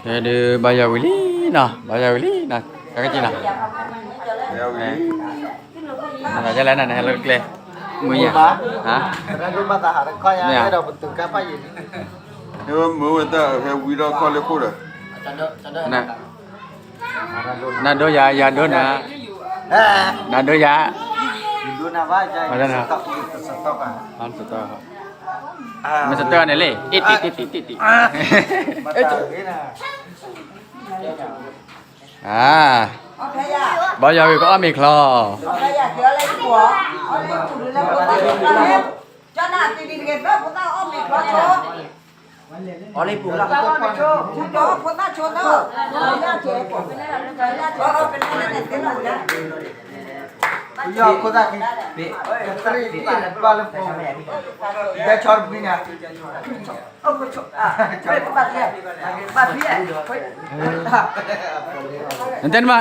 ဒုးဘါယွၤဝံၤလံနီၤ, ဘါယွၤဝံၤလံနီၤ, တၢ်ကစံၣ်နီၤ, နသးဒ်လဲၣ်နၤန့ၣ် ဟဲလၢကျဲ, မုၢ်ယၤ, ဟါ, မုၢ်ဝဲတၢ်ဟဲဝံၤဒီးခီလ့ၢ်ခိၣ်ဒီး, နဒိယၤ ယၤဒိနၤ, နဒိယၤ, မ့ၢ်စတၢၢ်န့ၣ်လံ, အ့ၣ်တံၣ်တံၣ်တံၣ်တံၣ်တံၣ်, ဘါယွၤဝံၤကအီၣ်မ့ၤချီ, နတဲနမၤ, န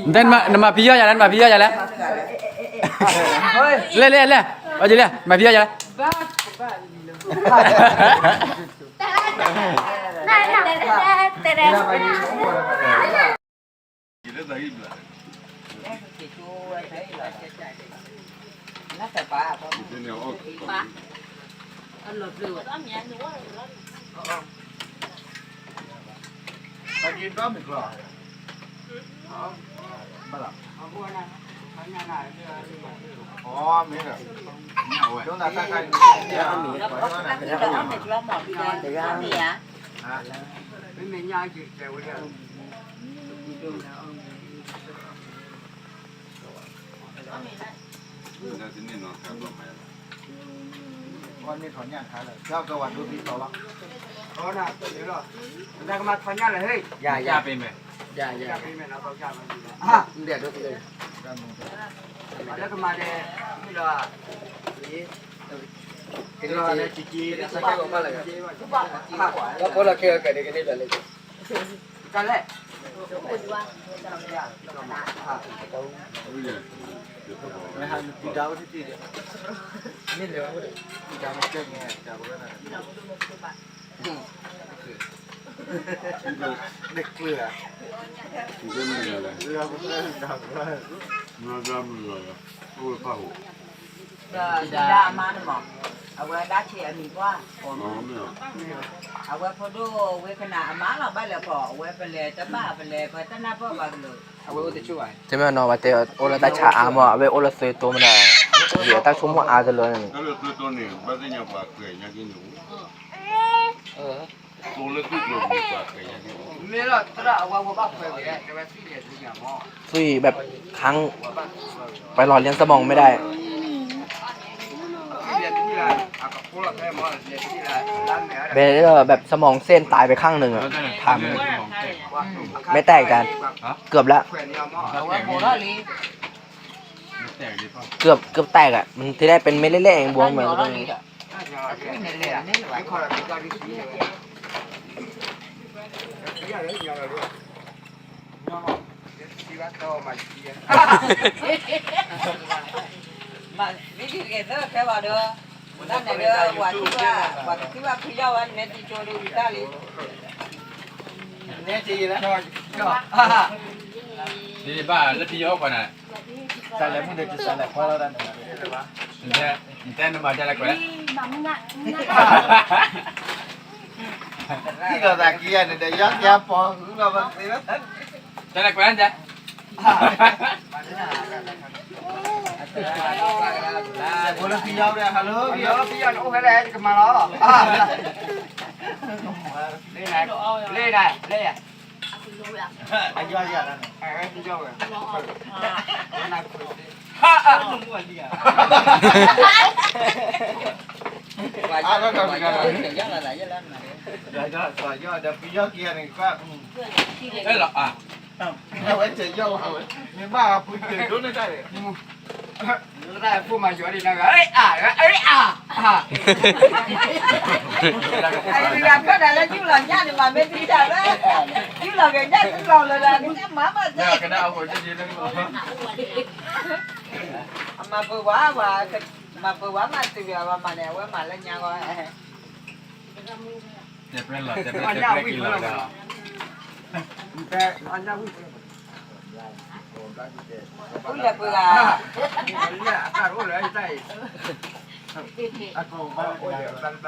တဲနမၤဖံယီၢ်ယၤလဲၣ်, နမၤဖံယီၢ်ယၤလဲၣ်, လဲၣ်လဲၣ်လဲၣ်, လဲၣ်, မၤဖံယီၢ်ယၤလဲၣ်.ဒီးဒၣ်အမါန့ၣ်မး, အဝဲဒၣ်ဆံးအမံၤပှၢ်, အဝဲဖိဒိၣ်ဝဲကနၣ်အမါလီၤ ဘၣ်လဲၤဖီၣ် အဝဲပလဲၤတဘၣ်ပလဲၤ ပတနၢ်ပၢၢ်ဘၣ်ကလၢာ်, တဲမ့ၢ်နီၤ ဝဲတဲအိၣ်လၢတၢ်ဆါအါမး အဝဲအိၣ်လၢသုတိမ့ၢ်ဒီး, ယတၢ်ဆိကမိၣ်အါတလၢန့ၣ်, မ့ၢ်လီၤသရၣ်အဝဲဝဲဘၣ်ဖဲဝဲ သွံၣ် แบบ ค้าง ไปหล่อเลี้ยงสมองไม่ได้ แบบ สมองเส้นตายไปข้างหนึ่งอะ ถาม ไม่แตกอาจารย์ เกือบแล้ว เกือบ เกือบแตกอะ มันทีแรกเป็นเม็ดเล็กๆเองบวมเหมือนกัน မ့ၢ်ဒ်ကဲသၢဖဲဘၣ်ဒီး, တၢ်န့ၣ်ဒီး ပှၤထံၣ်ဘၣ်, ပှၤကထံၣ်ဘၣ်ဖံယီၢ်ဝဲ နဲတံၤကၠိဒီးဝံၤတၢ်လံ, နဲတံၤလၢ, ဒ်ဘၣ်လၢဖံယီၢ်အိၣ်ခွါန့ၣ်, စးလဲၤမုၢ်ဒီး စးလဲၤခွါလီၤတၢ်န့ၣ်, နတဲနမၤဒ်လဲၣ်ကွဲးလဲၣ်, ထံၣ်လီၤသးက့ၤယၤန့ၣ်ဒီး ယီၢ်က့ၤအပီၤ ဟုလီၤဘၣ်သ့ဝဲ, တဲလဲၣ်ကွဲးလဲၣ်, ဖိလၢဖံယီၢ်ဝဲ hello ဖံယီၢ် ဖံယီၢ်န့ၣ်အိၣ်ဖဲလဲၣ် ယကမၤလီၤ, လၢ, လၢ, လၢယၤ, အယီၢ်ယၤ, ဖံယီၢ်ဝဲ, ဖံယီၢ်ဝဲ, အါထီၣ်ဒီးတဂၤလီၤ, ဒီးဖံယီၢ်က့ၤန့ၣ်ကွၢ်, အဲလီၤအါ, အဝဲတယီၢ်ဝဲ, မ့ၢ်ဘၣ်အပူၤတဒိၣ်န့ၣ်တၢ်န့ၣ်, ဖိမၤယွၤဒ်နဂၤ, အ့ၣ်အါ, အ့ၣ်အါ, အတဂၤဖျၢၣ်ဒၣ်လၢယုၢ်လီၤညၣ်န့ၣ် မၤမ့ၢ်သံတၢ်လၢ, ယုၢ်လီၤက့ၤညၣ်သံလီၤလၢဒၣ် နညၣ်မၤဘၣ်, အမၤပှဲၤဝဲ, မၤပဝဲမၤတုၤအဝဲမၤန့ၣ် အဝဲမၤလၢညါဂီၢ်, တဲပြဲလီၤ တဲပြဲလီၤ, အိၣ်လဲၤပှၤဂၤ, အတၢ်အိၣ်လၢတၢ်အံၤ, အကိးဘၣ်လၢဘ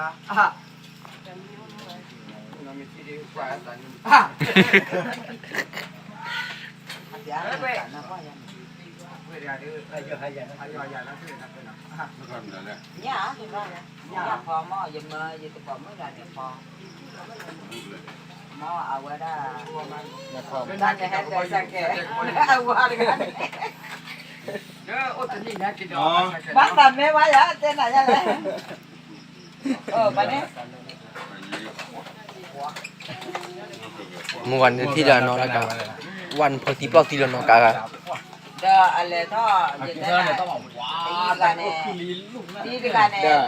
ျါဘျါ, မ့ၢ်အါ, ဖီမီၢ် ယမၢယတပိာ်မုၣ်တဂၤန့ၣ်ဖီ, မီၢ်အဝဲဒၣ်, တၢ်န့ၣ်ဟဲကဲစၢ်ကဲ, အဝဲတဂၤန့ၣ်, ဘၣ်သးမ့ၢ်ဝဲယၤ တဲနၤယၤလဲၣ်, အၢ ဘၣ်န့ၣ် မုၢ်ဝါနထံၣ်ဒီးနီၢ်လၢကါ, ဝါနဖိသံပျီၢ်သံလီၤနီၢ်ကါဂၤ, ဒီးအလဲၤထီၣ်ယတဲနၤ, သံတဂၤန့ၣ်, သံတဂၤန့ၣ် ဒီးအကါန့ၣ်,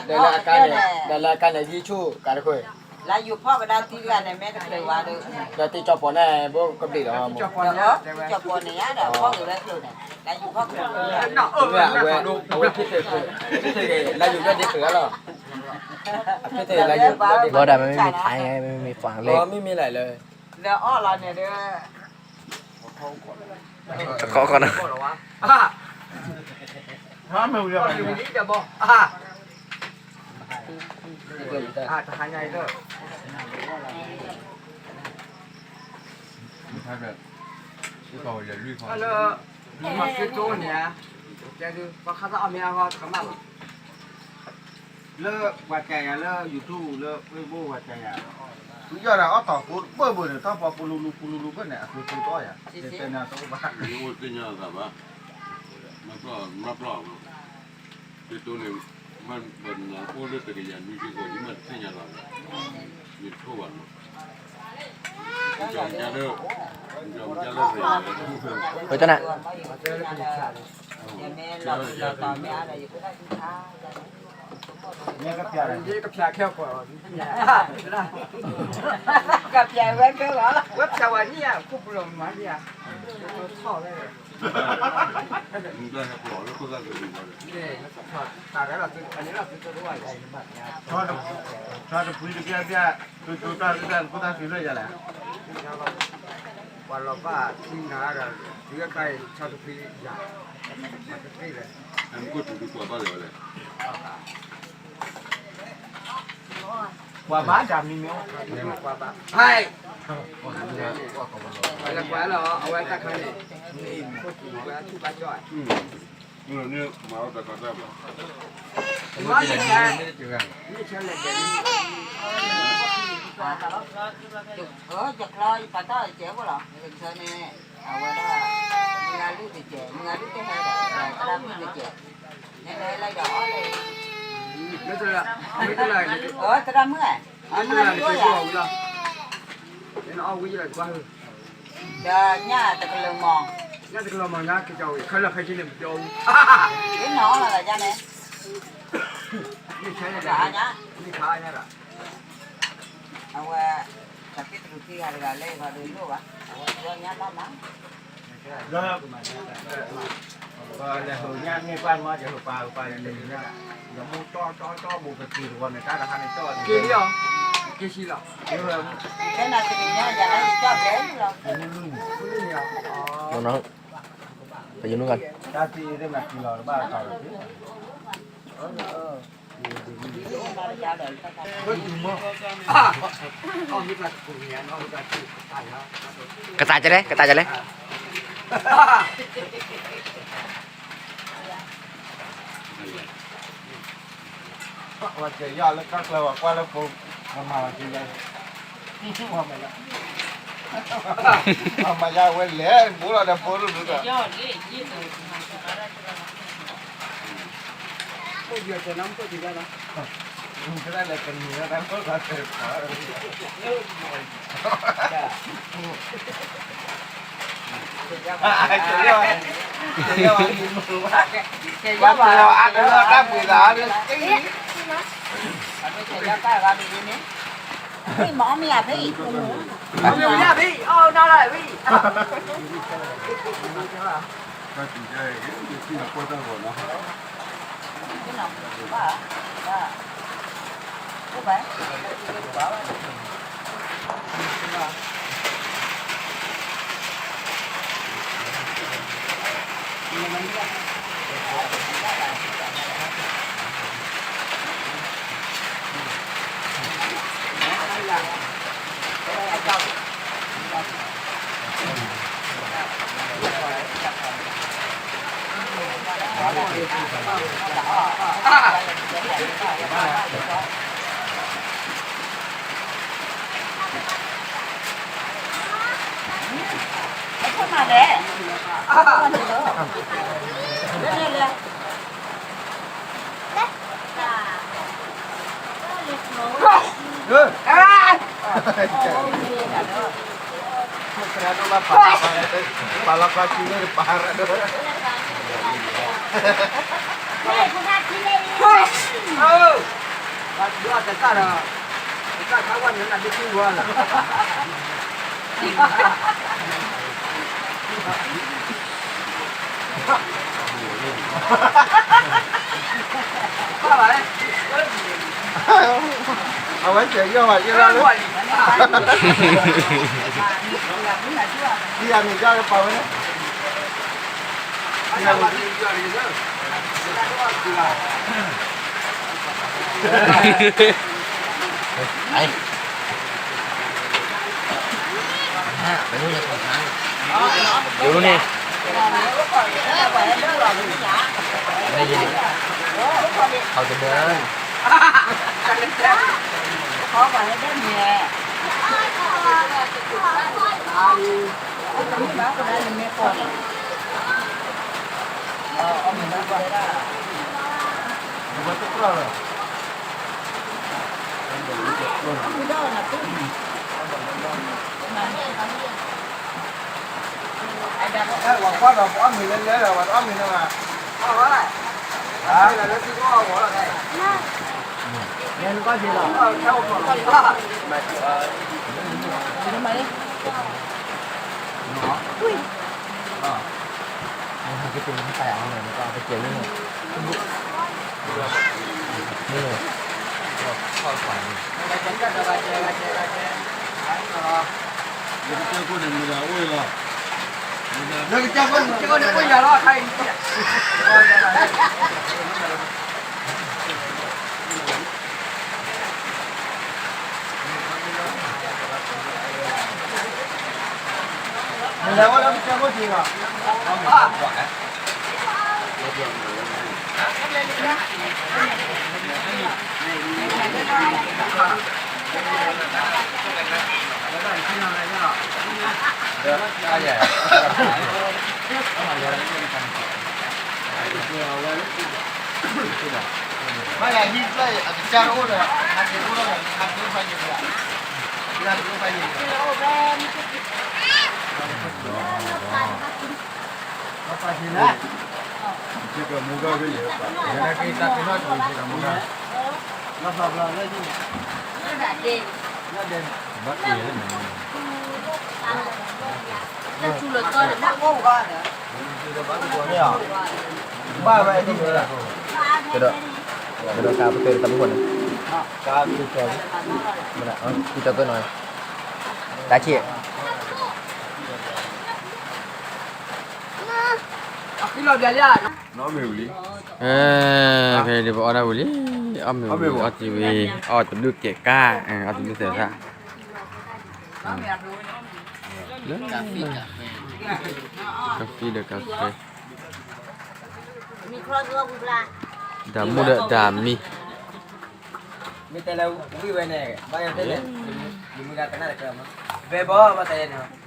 ဒီးလၢအကါန့ၣ် ယဆိၣ်ကါတခိၣ်, လၢယူၤဖီၣ်ကဒါသံတဂၤန့ၣ် မ့ၢ်တချုးဝါဒီး, ဒီးတံၢ်ကၠီပီၤန့ၣ် ဘိကဘျံးလီၤ, တံၢ်ကၠီပီၤန့ၣ်ယါဒီးဖီၣ်က့ၤဝဲချုးန့ၣ်, လၢယူၤဖီၣ်ချုး, အဝဲ, အဝဲဖံးတ့ၢ်, ဖံးတ့ၢ်လၢယူၤယီၢ်ဒ့ချုးလီၤ, အဖံးတ့ၢ်လၢယူၤ, ဘၣ်ဒီးမ့မ့ၢ်ဖး, မ့မ့ၢ်လၢ, လၢအီၣ်လီၤန့ၣ်ဒီး, တခီခီနီၤ, တဟါညါအံၤလၢ, လၢ, မၤစ့တိန့ၣ်ဧါ, ပှၤခါသးအီၣ်မ့ၢ်အဂီၢ်တကမၣ်ဘၣ် လၢပှၤကယၤလၢ YouTube လၢ Facebook ပှၤကယၤ, သုယီၢ်ဒီးအီၣ်တီၢ်ဖိတပၢၢ်ဘၢၣ်န့ၣ် ထီၣ်ပီပူလူလူပူလူလူဘၢၣ်န့ၣ် အသုသုတအီၣ်ယၤ, တဲနၤတအိၣ်ဘၣ်, တညါသးဘၣ်, မၤပျီၢ်, မၤပျီၢ်, တတိန့ၣ်, မ့ၢ်ပနၢ်အိၣ်လၢတကယၤနွံဆံဃိး ယမ့ၢ်တသ့ၣ်ညါလီၤ, ယတထိၣ်ဘၣ်မး, ယမ့ၢ်လၢ, ဝဲတနၤ မ့ၢ်ကဖျါခဲအံၤ, ကဖျါဝဲခဲလီၤ, ဝဲဖျါဝဲန့ၣ်ဧါ, ခိၣ်ပူၤလီၤမၤဒံးဧါ, ထီၣ်ဝဲ, တၢ်တပှံတပျၢ်ပျၢ်, သုတၢ်တပျၢ်တပျၢ်, သုတၢ်တပျၢ်တပျၢ် သုတၢ်စံးလၢယၤလဲၣ်, ပှၤလီၤဘၣ်ထံနၤဒီး, သုကတၢ်အံၤဆီတဖုယၤ, မၤတသ့လဲၣ်, ပှၤဘၣ်ဒၣ်မံၤမ့ၢ်, ပှၤဘၣ်, ဟဲ, ပှၤလီၤ, အဝဲတၢ်ခါန့ၣ်, ပှၤထူၣ်ဘၣ်ကၠီ, မ့ၢ်လဲၣ်, မ့ၢ်လဲၣ်, ယချီယပာ်တၢ်စဲးဖိလီၤ, ယကဆၢန့ၣ်, အဝဲဒၣ်, မုၢ်ဂၤလုၢ်တစဲး, မုၢ်ဂၤလုၢ်တဟဲဒီး, သရၣ်မုၣ်တစဲး, နလဲၤလၢဒီးအီၣ်လဲၣ်, သရၣ်မုၣ်, မုၢ်ဂၤလုၢ်အီၣ်ယၤ, ဒီးညၣ်တကလၢၤမီၤ, ညၣ်တကလၢၤမီၤ, ညၣ်ကကဝံၤ, ခဲလၢာ်ခဲဆ့န့ၣ် ပတဲအီၣ်ဝံၤ, ဒ်နီၢ်လီၤဂၤဒ်န့ၣ်, မ့ၢ်ဆဲးညါ, မ့ၢ်ဆဲးညါဒီး, အဝဲ, တၢ်သ့ၣ်တရူးသံဂၤတဂၤလဲၤဂီၤဒီးလိၣ်ဘၣ်, အဝဲညါမးမး, ဒီး, လဲၤဟိညါမ့ၢ်ပှၢ်မး ယဟိပာ်ပာ်လဲၤညါ, ယမိၢ်တီတီတီဘူးကက့ၤတဝီန့ၣ် တၢ်တဟါန့ၣ်တီၢ်, က့ၤလီၤ, က့ၤဆံလီၤ, ကဲနၤတနံၤညါယၤလၢယကၠီၣ်ဖဲလီၤ, ယနုၢ်, ယနုၢ်ဂၤ, တၢ်သံသ့ၣ်မၤကံလီၤတဘၣ်တၢ်လီၤ, ကသးကလဲၣ်, ကသးကလဲၣ်, မၤယၤဝဲလဲၣ် ဘူးလီၤဒီးဖိလူၤလူၤဒီး မ့ၢ်အီၣ်မ့ၢ်အဖဲအံၤ, မ့ၢ်အီၣ်မ့ၢ်အဖဲအံၤ, အီၣ်နီၢ်လီၤဝံၤ, တၢ်တူၢ်ယဲအံၤ ယထံၣ်နကွၢ်တၢ်ဂီၤနီၤ, အဝဲစဲးယီၢ်ဝဲယဲလၢ ယမ့ၢ်ကၢ်လၢပာ်ဝဲန့ၣ် ယိန့ၣ် အဝဲယဲန့ၣ် ဟောက်တဒၢ ကဒီး ကဒီးကါပတဲတၢ်မုၢ်ဃိန့ၣ် ကတၢၢ်ကနီၤ တၢ်ဆံး ဖဲဒ်ပအီၣ်ဒၣ်ဝံၤလံ အီၣ်မ့ၤဝံၤ အီၣ်တံၢ်ဝံၤ အီၣ်တဘျုးကဲးကါ အီၣ်တဘျုးသဲးသၣ် လၢ ကဖံဒီးကဖဲ တၢ်မူဒီးတၢ်မံ မ့ၢ်တဲလၢဝံၣ်ဝဲန့ၣ် ဘၣ်ယိၣ်တဲန့ၣ် ယမူဒါကနၣ်တကၢမး ဖဲဘီမ့ၢ်တဲန့ၣ်